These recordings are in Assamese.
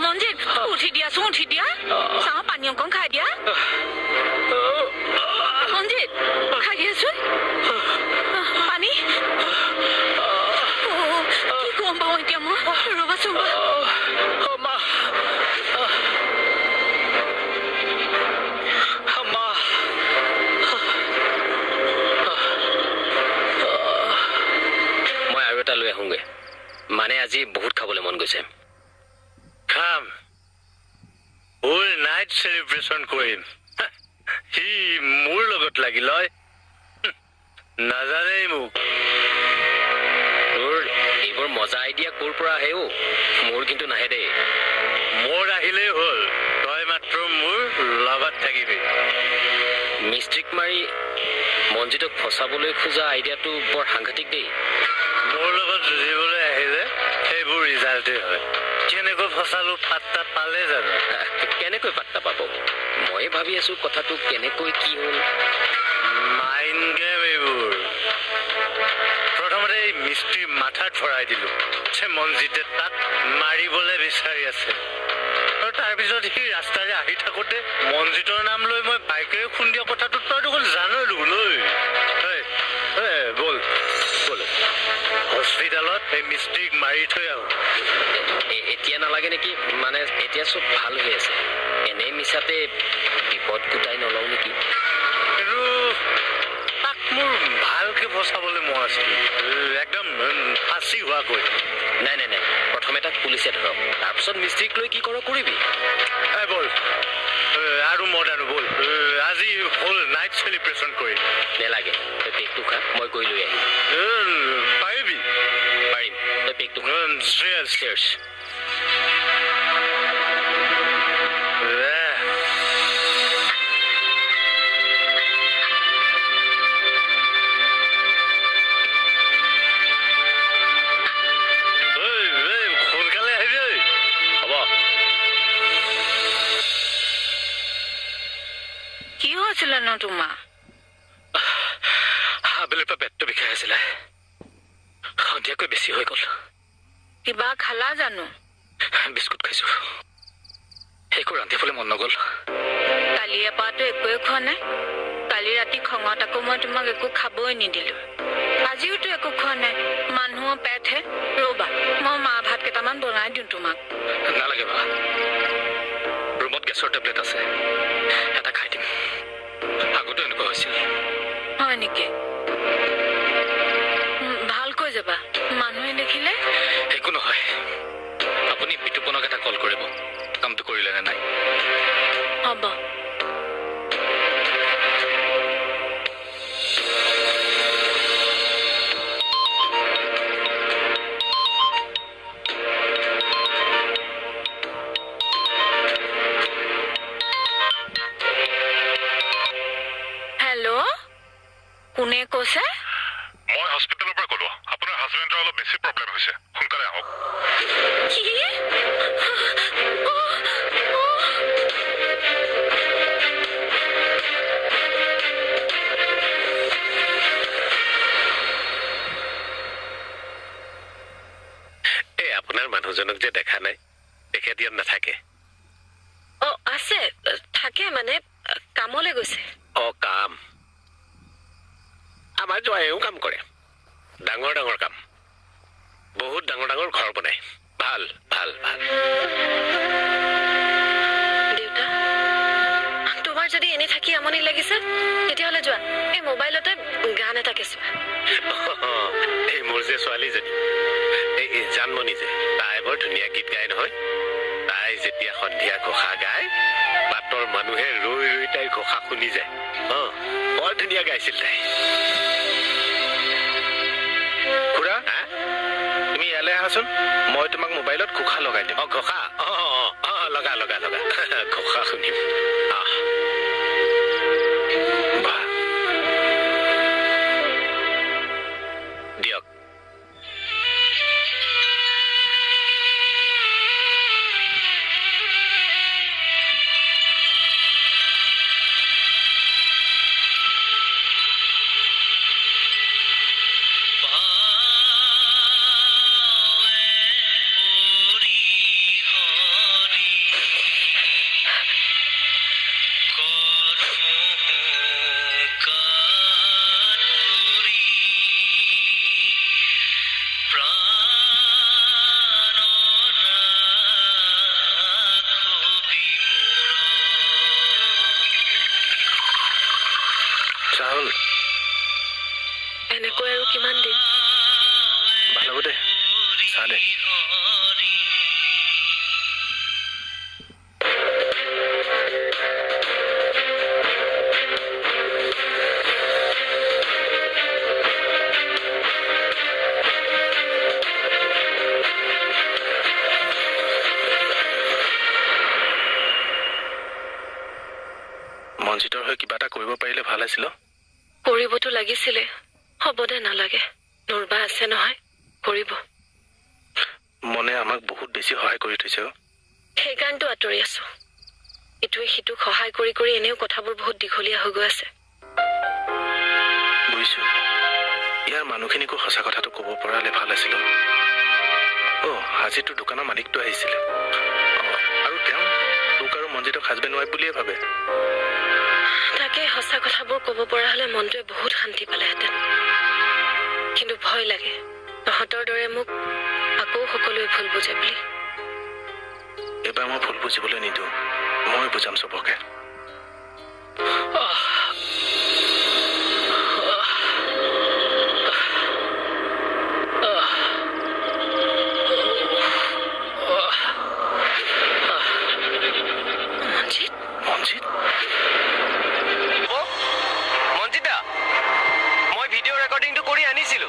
মঞ্জিত, উঠি দিয়াচোন, উঠি দিয়া। চাওঁ, পানী অকণ খাই দিয়া। মঞ্জিত, খাই দিয়াচোন পানী। কি কম পাওঁ এতিয়া মই? ৰ'বাচোন। মই আৰু এটা লৈ আহোঁগৈ, মানে আজি বহুত খাবলৈ মন গৈছে। খাম, হোল নাইট চেলিব্ৰেশ্যন কৰিম। সি মোৰ লগত লাগি লয়, নাজানেই মোক। তোৰ এইবোৰ মজা আইডিয়া ক'ৰ পৰা আহে অ'? মোৰ কিন্তু নাহে দেই। মোৰ আহিলেই হ'ল, তই মাত্ৰ মোৰ লগত থাকিবি। মিস্ত্ৰীক মাৰি মঞ্জিতক ফচাবলৈ খোজা আইডিয়াটো বৰ সাংঘাতিক দেই। মোৰ লগত যুঁজিবলৈ আহিলে সেইবোৰ ৰিজাল্টেই হয়। কেনেকৈ ফচালো পাত্তা পালে জানো? কেনেকৈ পাত্তা পাব? ময়ে ভাবি আছো কথাটো কেনেকৈ কি হ'ল। মাইণ্ড গেম এইবোৰ। প্ৰথমতে এই মিস্ত্ৰীৰ মাথাত ভৰাই দিলো যে মঞ্জিতে তাক মাৰিবলৈ বিচাৰি আছে, আৰু তাৰপিছত সি ৰাস্তাৰে আহি থাকোতে মঞ্জিতৰ নাম লৈ মই বাইকেৰে খুন্দিয়া কথাটো তই দেখোন জানই দেখোন। ঐ, ব'ল ব'ল, হস্পিটেলত সেই মিস্ত্ৰীক মাৰি থৈ আহো। এতিয়া নালাগে নেকি? মানে এতিয়া চব ভাল হৈ আছে, এনেই মিছাতে বিপদ গোটাই নলওঁ নেকি? কিন্তু তাক মোৰ ভালকে ফচাবলৈ মন আছিল, একদম ফাঁচি হোৱাকৈ। নাই নাই নাই, প্ৰথমে তাক পুলিচে ধৰক, তাৰপিছত মিস্ত্ৰীক লৈ কি কৰ কৰিবি। ব'ল, আৰু মদ আনো ব'ল, আজি হোল নাইট চেলিব্ৰেশ্যন কৰিম। নেলাগে, তই পেকটো খা, মই গৈ লৈ আহিম। পাৰিবি? পাৰিম, তই পেকটো খা। Cheers. সোনকালে আহিবি। হ'ব। কি হৈছিলে ন তোমাৰ? আবেলিৰ পৰা পেটটো বিষাই আছিলে, সন্ধিয়াকৈ বেছি হৈ গ'ল। কিবা খালা জানো? বিস্কুট খাইছো, একো ৰান্ধিবলৈ মন নগ'ল। কালিৰে পৰাতো একোৱে খোৱা নাই। কালি ৰাতি খঙত আকৌ মই তোমাক একো খাবই নিদিলো, আজিওতো একো খোৱা নাই। মানুহৰ পেটহে। ৰ'বা, মই মা ভাত কেইটামান বনাই দিওঁ তোমাক। নালাগে বা, ৰুমত গেছৰ টেবলেট আছে, এটা খাই দিম। আগতো এনেকুৱা হৈছিল। হয় নেকি? ভালকৈ যাবা, মানুহে দেখিলে। একো নহয়, আপুনি বিতুপনক এটা কল কৰিব, কামটো কৰিলে নে নাই। হ'ব। হেল্ল', কোনে কৈছে? মই হস্পিটেলৰ পৰা ক'লো, আপোনাৰ হাজবেণ্ডৰ অলপ বেছি প্ৰব্লেম হৈছে, সোনকালে আহক। কি? এই আপোনাৰ মানুহজনক যে দেখা নাই, তেখেত ইয়াত নাথাকে? অ আছে, থাকে, মানে কামলৈ গৈছে। অ কাম, আমাৰ জোঁৱায়েও কাম কৰে, ডাঙৰ ডাঙৰ কাম, বহুত ডাঙৰ ডাঙৰ ঘৰ বনায়। ভাল ভাল ভাল। দেউতা, তোমাৰ যদি এনে থাকি আমনি লাগিছে তেতিয়াহ'লে যোৱা, এই মোবাইলতে গান এটাকে চোৱা। এই মোৰ যে ছোৱালীজনী, এই জানমণি যে, তাই বৰ ধুনীয়া গীত গায় নহয়। তাই যেতিয়া সন্ধিয়া ঘোষা গায়, বাটৰ মানুহে ৰৈ ৰৈ তাইৰ ঘোষা শুনি যায়। অ বৰ ধুনীয়া গাইছিল তাই। খুৰা, তুমি ইয়ালৈ আহাচোন, মই তোমাক মোবাইলত ঘোষা লগাই দিম। অ ঘোষা, অ অ অ লগা লগা লগা, ঘোষা শুনিম। আহ বাহ, দিয়ক। পাওঁ। চাহ দে। মনজিতৰ হৈ কিবা এটা কৰিব পাৰিলে ভাল আছিল। কৰিবতো লাগিছিলে, হ'ব দে, নালাগে, নুৰবা আছে নহয়, কৰিব। মনে আমাক বহুত বেছি সহায় কৰি থৈছে, সেইকাৰণেতো আঁতৰি আছো। ইটোৱে সিটোক সহায় কৰি কৰি এনেও কথাবোৰ বহুত দীঘলীয়া হৈ গৈ আছে। বুজিছো, ইয়াৰ মানুহখিনিকো সঁচা কথাটো ক'ব পৰা হ'লে ভাল আছিল। অ' আজি তোৰ দোকানৰ মালিকটো আহিছিলে, আৰু তেওঁ তোক আৰু মনজিতক হাজবেণ্ড ৱাইফ বুলিয়ে ভাবে। তাকে সঁচা কথাবোৰ ক'ব পৰা হ'লে মনটোৱে বহুত শান্তি পালেহেঁতেন, কিন্তু ভয় লাগে তহঁতৰ দৰে মোক আকৌ সকলোৱে ভুল বুজে বুলি। এইবাৰ মই ভুল বুজিবলৈ নিদিওঁ, মই বুজাম চবকে। মনজিত, মনজিত, মনজিতা, মই ভিডিঅ' ৰেকৰ্ডিংটো কৰি আনিছিলো।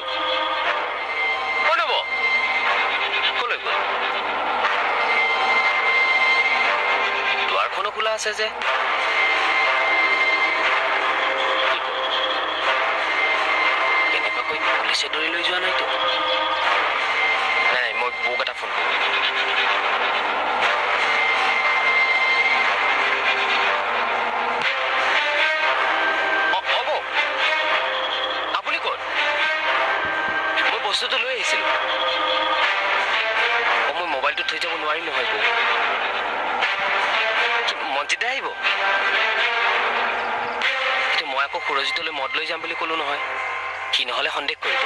কোন হ'ব? কলৈ গ'ল? দুৱাৰখনো খোলা আছে যে। কেনেবাকৈ পুলিচে ধৰি লৈ যোৱা নাইতো? নাই নাই, মই বৌক এটা ফোন কৰোঁ। অ বৌ, আপুনি ক'ত? মই বস্তুটো লৈ আহিছিলো। অ মই মোবাইলটো থৈ যাব নোৱাৰিম নহয় বৌ। মনজিত আহিব? কিন্তু মই আকৌ সুৰজিতলৈ মদ লৈ যাম বুলি ক'লো নহয়, সি নহ'লে সন্দেহ কৰিব।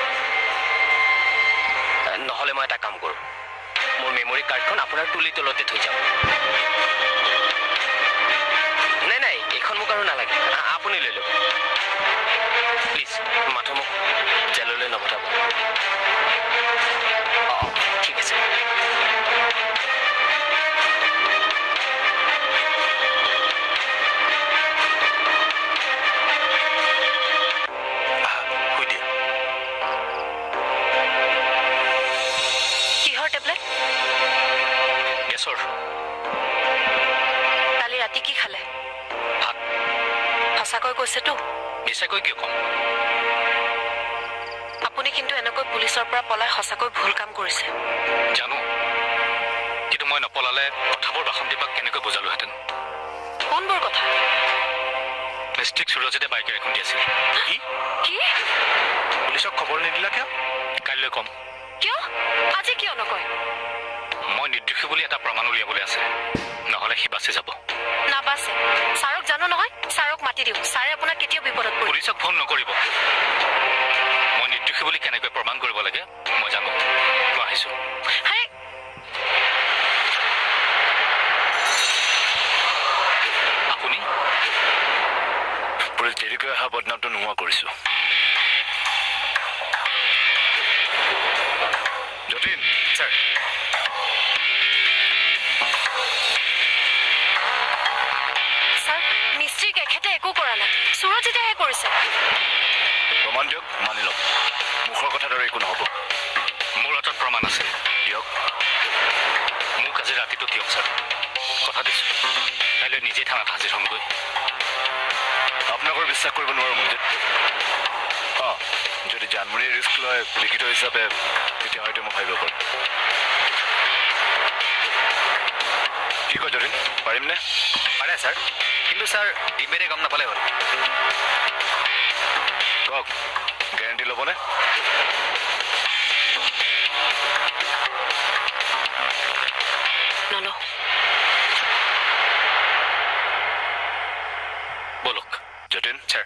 নহ'লে মই এটা কাম কৰোঁ, মোৰ মেমৰি কাৰ্ডখন আপোনাৰ তুলি তলতে থৈ যাম। নাই নাই, এইখন মোক আৰু নালাগে, আপুনি লৈ ল'ব প্লিজ। মাথো মোক জেললৈ নপঠাব। অঁ ঠিক আছে। আহা, শুই দিয়া। কিহৰ টেবলেট? গেছৰ। কালি ৰাতি কি খালে? ভাত। সঁচাকৈ কৈছেতো? মিছাকৈ কিয় ক'ম? আপুনি কিন্তু এনেকৈ পুলিচৰ পৰা পলাই সঁচাকৈ ভুল কাম কৰিছে। জানো, কিন্তু মই নপলালে কথাবোৰ বাসন্তীবাক কেনেকৈ বুজালোহেঁতেন? কোনবোৰ কথা? মিষ্টিক সুৰজিতে বাইকেৰে খুন্দিয়াছিল। কি? কি? পুলিচক খবৰ নিদিলা কিয়? কাইলৈ ক'ম। কিয় আজি কিয় নকয়? মই নিৰ্দোষী বুলি এটা প্ৰমাণ উলিয়াবলৈ আছে, নহ'লে সি বাচি যাব। নাবাচে। ছাৰক জানো নহয়, ছাৰক মাতি দিওঁ, ছাৰে আপোনাক কেতিয়াও বিপদত পৰিব। পুলিচক ফোন নকৰিব। মই নিৰ্দোষী বুলি কেনেকৈ প্ৰমাণ কৰিব লাগে মই জানো। মই আহিছো। আৰে আপুনি পুলিচ দেৰিকৈ অহা বদনামটো নোহোৱা কৰিছো। যতীন। ছাৰ। ছাৰ, মিস্ত্ৰীক এখেতে একো কৰা নাই, সুৰজিতেহে কৰিছে। প্ৰমাণ দিয়ক, মানি লওক। মুখৰ কথাৰ দৰে একো নহ'ব। মোৰ হাতত প্ৰমাণ আছে। দিয়ক। মোক আজি ৰাতিটো দিয়ক ছাৰ, কথা দিছো কাইলৈ নিজেই থানাত হাজিৰ হ'মগৈ। আপোনাকৰ বিশ্বাস কৰিব নোৱাৰো মনজিত। অঁ, যদি জানমণিয়ে ৰিস্ক লয় লিখিত হিচাপে, তেতিয়া হয়তো মই ভাবিব পাৰোঁ। কি কয় যতীন, পাৰিমনে? পাৰে ছাৰ, কিন্তু ছাৰ ডিমেৰে গম নাপালে হ'ল। কওক, গেৰেণ্টি ল'বনে? নলওঁ। ব'লক যতীন। ছাৰ।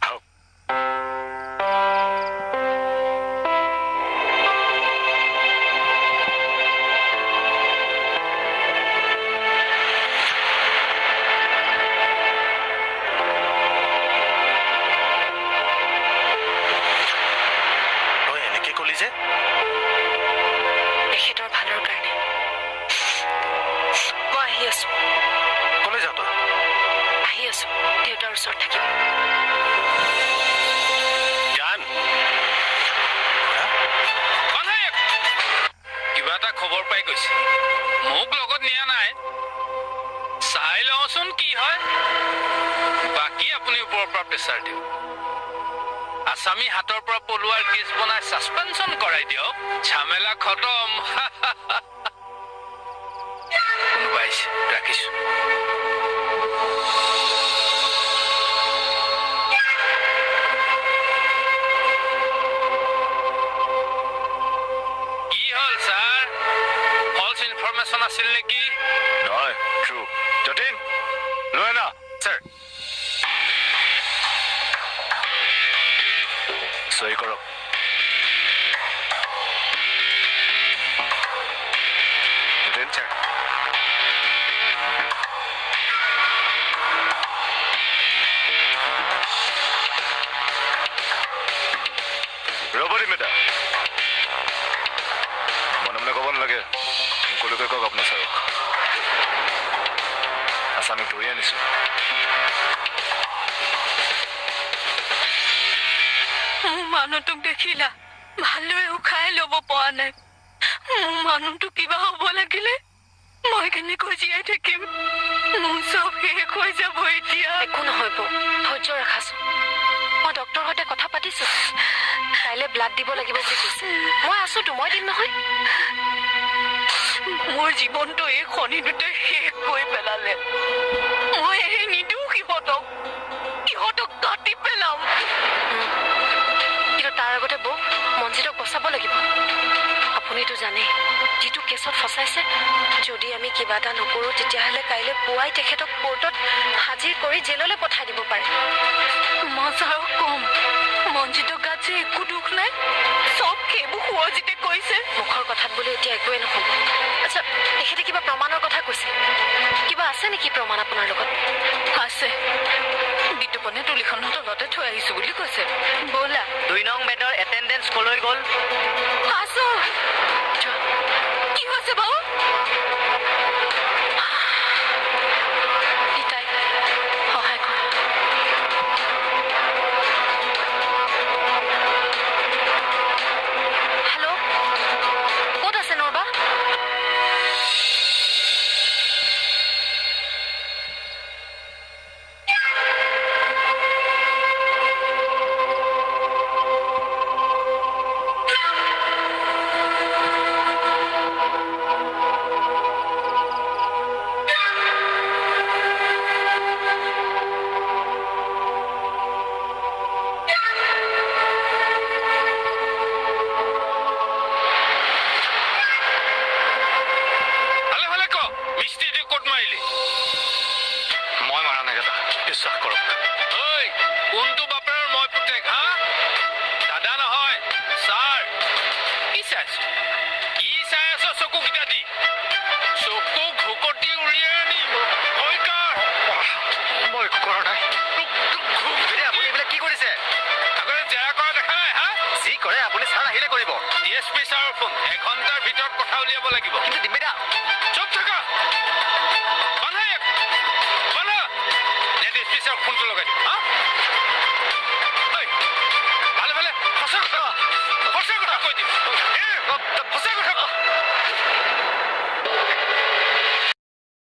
আহক। তই এনেকে এটা খবৰ পাই গৈছে, মোক লগত নিয়া নাই। চাই লওঁচোন কি হয়। বাকী আপুনি ওপৰৰ পৰা প্ৰেছাৰ দিয়ক, আছামী হাতৰ পৰা পলোৱাৰ কেছ বনাই ছাছপেনশ্যন কৰাই দিয়ক, ঝামেলা খতম। কোনোবা আহিছে, ৰাখিছো। কি হ'ল ছাৰ, ফলছ ইনফৰমেশ্যন আছিল নেকি? নহয়, ট্ৰু। যতীন, লৈ আনা। ছাৰ। চহী কৰক। যতীন। ছাৰ। ৰ'ব দিম এটা। মনে মনে ক'ব নালাগে, মুকলিকৈ কওক আপোনাৰ ছাৰক। আছামীক ধৰি আনিছোঁ। মোৰ মানুহটোক দেখিলা? ভালদৰে উশাহে ল'ব পৰা নাই। মোৰ মানুহটো কিবা হ'ব লাগিলে মই কেনেকৈ জীয়াই থাকিম? মোৰ চব শেষ হৈ যাব এতিয়া। একো নহয় বৌ, ধৈৰ্য ৰাখাচোন। মই ডক্টৰৰ সৈতে কথা পাতিছো, কাইলৈ ব্লাড দিব লাগিব বুলি কৈছে। মই আছোতো, মই দিম নহয়। মোৰ জীৱনটো এই শনিটোতে শেষ কৰি পেলালে। মই এৰি নিদিওঁ সিহঁতক, সিহঁতক কাটি পেলাম। কিন্তু তাৰ আগতে বৌ, মঞ্জিতক বচাব লাগিব। আপুনিতো জানেই যিটো কেছত ফচাইছে। যদি আমি কিবা এটা নকৰোঁ তেতিয়াহ'লে কাইলৈ পুৱাই তেখেতক কোৰ্টত হাজিৰ কৰি জেললৈ পঠাই দিব পাৰে। মই ছাৰক কম, মঞ্জিতৰ গাত যে একো দুখ নাই, চব সেইবোৰ সুৰজিতে কৈছে। মুখৰ কথাত বুলি এতিয়া একোৱে নহ'ব। আচ্ছা, তেখেতে কিবা প্ৰমাণৰ কথা কৈছে, কিবা আছে নেকি প্ৰমাণ আপোনাৰ লগত? আছে, বিতুপনে তুলিখনৰ তলতে থৈ আহিছো বুলি কৈছে। ব'লা। 2 নং বেডৰ এটেণ্ডেঞ্চ কলৈ গ'ল? আছো। কি হৈছে বাৰু? পিতাই সহায় কৰা। হেল্ল', ক'ত আছে নৰবা? ভালে ভালে ক, মিস্ত্ৰীটো ক'ত মাৰিলি? মই মাৰা নাই দাদা, বিশ্বাস কৰক। ঐ, কোনটো বাপেৰৰ মই পুতেক? হা, দাদা নহয়, ছাৰ। কি চাই আছ? কি চাই আছ চকুকেইটা দি? চকু ঘুকটি উলিয়াই আনিম। ভয় কৰ। মই একো কৰা নাই। তোক তোক দিদি, আপুনি এইবিলাক কি কৰিছে? আগতে জেৰা কৰা দেখা নাই? হা, যি কৰে আপুনি ছাৰ আহিলে কৰিব। ডি এছ পি ছাৰৰ ফোন, এঘণ্টাৰ ভিতৰত কথা উলিয়াব লাগিব। কিন্তু দিম্মিদা। চুপ থাকা।